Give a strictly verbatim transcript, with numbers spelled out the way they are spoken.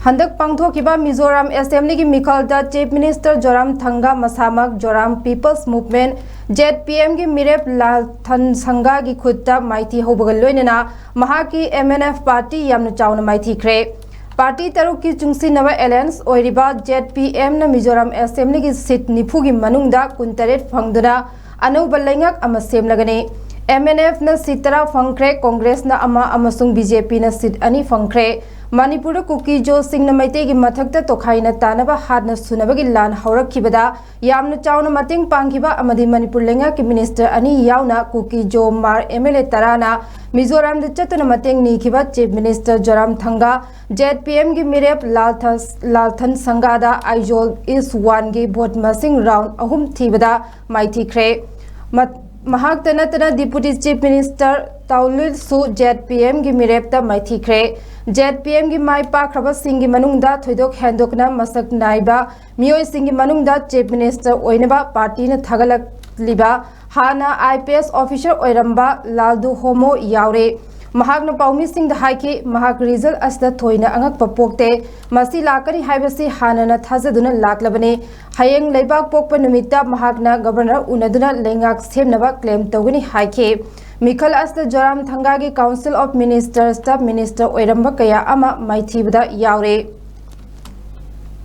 ꯍꯟꯗꯛ ꯄꯥꯡꯊꯣꯛꯈꯤꯕ Mizoram ꯑꯦꯁꯦꯝꯕ꯭ꯂꯤꯒꯤ ꯃꯤꯈꯜꯗ Chief Minister ꯖꯣꯔꯥꯝ ꯊꯪꯒꯥ ꯃꯁꯥꯃꯛ Zoram People's Movement, Z P M ꯒꯤ ꯃꯤꯔꯦꯞ ꯂꯥꯜꯊꯟ ꯁꯪꯒꯥꯒꯤ ꯈꯨꯠꯇ ꯃꯥꯏꯊꯤ ꯍꯧꯕꯒ ꯂꯣꯏꯅꯅ ꯃꯍꯥꯛꯀꯤ M N F party ꯌꯥꯝꯅ ꯆꯥꯎꯅ ꯃꯥꯏꯊꯤꯈ꯭ꯔꯦ꯫ Party ꯇꯔꯨꯛꯀꯤ ꯆꯨꯡꯁꯤꯟꯅꯕ alliance ꯑꯣꯏꯔꯤꯕ Z P M ꯅ ꯃꯤꯖꯣꯔꯥꯝ ꯑꯦꯁꯦꯝꯕ꯭ꯂꯤꯒꯤ seat ꯅꯤꯐꯨꯒꯤ ꯃꯅꯨꯡꯗ ꯀꯨꯟꯇꯔꯦꯠ ꯐꯪꯗꯨꯅ ꯑꯅꯧꯕ ꯂꯩꯉꯥꯛ ꯑꯃ ꯁꯦꯝꯂꯒꯅꯤ꯫ M N F ꯅ seat ꯇꯔꯥ ꯐꯪꯈ꯭ꯔꯦ, ꯀꯣꯡꯒ꯭ꯔꯦꯁꯅ ꯑꯃ ꯑꯃꯁꯨꯡ B J P ꯅ seat ꯑꯅꯤ ꯐꯪꯈ꯭ꯔꯦ꯫ ꯃꯅꯤꯄꯨꯔꯗ ꯀꯨꯀꯤ ꯖꯣꯁꯤꯡꯅ ꯃꯩꯇꯩꯒꯤ ꯃꯊꯛꯇ ꯇꯣꯈꯥꯏꯅ ꯇꯥꯅꯕ ꯍꯥꯠꯅ ꯁꯨꯅꯕꯒꯤ ꯂꯥꯟ ꯍꯧꯔꯛꯈꯤꯕꯗ ꯌꯥꯝꯅ ꯆꯥꯎꯅ ꯃꯇꯦꯡ ꯄꯥꯡꯈꯤꯕ ꯑꯃꯗꯤ ꯃꯅꯤꯄꯨꯔ ꯂꯩꯉꯥꯛꯀꯤ minister ꯑꯅꯤ ꯌꯥꯎꯅ ꯀꯨꯀꯤ ꯖꯣ ꯃꯥꯔ M L A ꯇꯔꯥꯅ ꯃꯤꯖꯣꯔꯥꯝꯗ ꯆꯠꯇꯨꯅ ꯃꯇꯦꯡ ꯅꯤꯈꯤꯕ Chief Minister ꯖꯣꯔꯥꯝ ꯊꯪꯒꯥ, Z P M ꯒꯤ ꯃꯤꯔꯦꯞ ꯂꯥꯜꯊ-, ꯂꯥꯜꯊꯟ ꯁꯪꯒꯥꯗ ꯑꯥꯏꯖꯣꯜ East One ꯒꯤ vote ꯃꯁꯤꯡ round ꯑꯍꯨꯝ ꯊꯤꯕꯗ ꯃꯥꯏꯊꯤꯈ꯭ꯔꯦ꯫ ꯃ-, ꯃꯍꯥꯛꯇ ꯅꯠꯇꯅ Deputy Chief Minister ꯇꯥꯎꯂꯨꯜꯁꯨ Z P M ꯒꯤ ꯃꯤꯔꯦꯞꯇ ꯃꯥꯏꯊꯤꯈ꯭ꯔꯦ꯫ Z P M ꯒꯤ ꯃꯥꯏ ꯄꯥꯛꯈ꯭ꯔꯕꯁꯤꯡꯒꯤ ꯃꯅꯨꯡꯗ ꯊꯣꯏꯗꯣꯛ ꯍꯦꯟꯗꯣꯛꯅ ꯃꯁꯛ ꯅꯥꯏꯕ ꯃꯤꯑꯣꯏꯁꯤꯡꯒꯤ ꯃꯅꯨꯡꯗ Chief Minister ꯑꯣꯏꯅꯕ party ꯅ ꯊꯥꯒꯠꯂꯛꯂꯤꯕ ꯍꯥꯟꯅ I P S officer ꯑꯣꯏꯔꯝꯕ ꯂꯥꯜꯗꯨ ꯍꯣꯃꯣ ꯌꯥꯎꯔꯦ꯫ ꯃꯍꯥꯛꯅ ꯄꯥꯎꯃꯤꯁꯤꯡꯗ ꯍꯥꯏꯈꯤ, ꯃꯍꯥꯛ result ꯑꯁꯤꯗ ꯊꯣꯏꯅ ꯑꯉꯛꯄ ꯄꯣꯛꯇꯦ꯫ ꯃꯁꯤ ꯂꯥꯛꯀꯅꯤ ꯍꯥꯏꯕꯁꯤ ꯍꯥꯟꯅꯅ ꯊꯥꯖꯗꯨꯅ ꯂꯥꯛꯂꯕꯅꯤ꯫ ꯍꯌꯦꯡ ꯂꯩꯕꯥꯛ ꯄꯣꯛꯄ ꯅꯨꯃꯤꯠꯇ ꯃꯍꯥꯛꯅ Governor ꯎꯅꯗꯨꯅ ꯂꯩꯉꯥꯛ ꯁꯦꯝꯅꯕ claim ꯇꯧꯒꯅꯤ ꯍꯥꯏꯈꯤ꯫ ꯃꯤꯈꯜ ꯑꯁꯤꯗ ꯖꯣꯔꯥꯝ ꯊꯪꯒꯥꯒꯤ Council of Ministers ꯇ minister ꯑꯣꯏꯔꯝꯕ ꯀꯌꯥ ꯑꯃ ꯃꯥꯏꯊꯤꯕꯗ ꯌꯥꯎꯔꯦ꯫